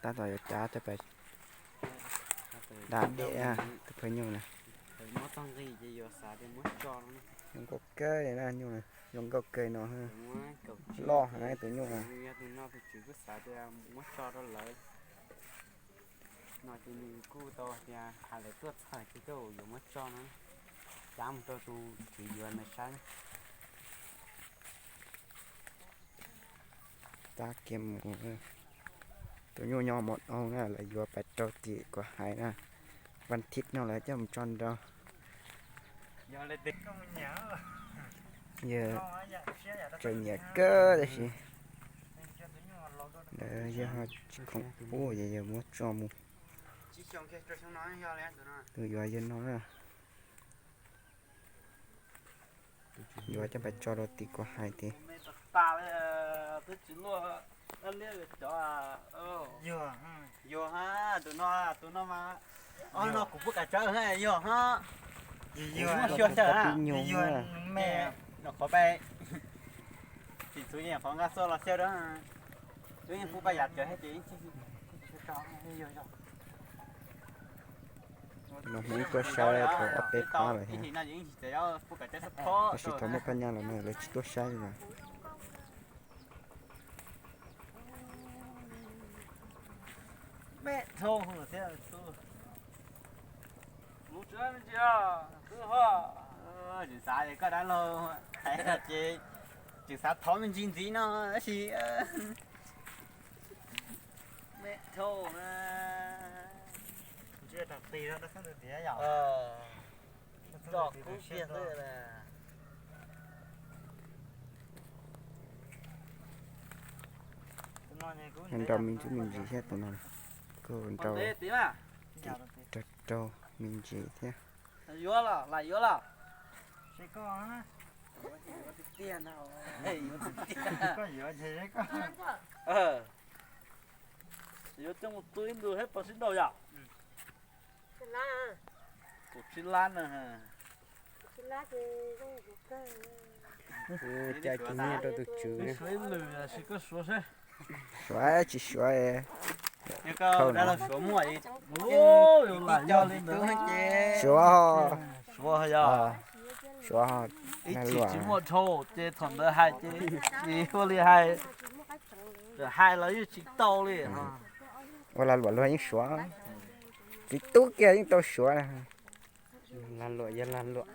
Tab tom yuav cav coj pais da dej tus phaw nyuj na. Zoo nkauj kawg li na, nyuj zoo nkauj kawg no. Loj heev tus nyuj na. No ces nws kuj tau tias hais lawv tuaj txhawj ces coj yuav muab tso no, cav mus rau tus tswv yuav nws saib. Tab kiag mus, tus nyuj nyob Mos Doog na, lawv yuav pais rau tim Kuam Hais na. Vaj thib no lawv coj mus tso nrau. Yog tseem nyiam kawg tab sis lawv yog tsis khoom pub ces yog muab tso mus. Tus yuav yog no na. Yuav coj pais tso rau tim Kuam Hais tid. Yog, tus no, tus no mas, no kuv pub kav tsawb yog, kuv muab xyuas xyaw na. Nyuam qhuav pais tim txwv nyuam qhuav nqa xuaj los xyaw dab. Twb yeej pub paj yam cawv thiab ces yeej tsis, no hmoob tuaj saib thaum ob peb pab lawm thiab, tab sis thaum muaj phaj nyaj los no lawv tsis tuaj saib li lawm. Tseem xav es koj dab laug hais ces tseem xav thov me ntsis ntxiv no tab sis me thauj na. Nrau me ntsis me ntsis thiab tus no, kuj nrau, rau me ntsis thiab. Yuav los, lam yuav los. Yuav coj mus tu ib ntus thiab pas sib nrau yom. Kaum tsib lab na. Cas tus nyiaj rau tus tswv. Suav ib lwm, koj suav seb. Suav tsis suav. Yog koj dab laug suav muaj, suav yog, suav yog ib chim tsis muaj dhau ces thaum ntawd hais ces tsis ua li hais, hais los yeej tsis tau li. Ua lag luam luag yeej suav, txiv tub kiag yeej tau suav. Lag luam yog lag luam.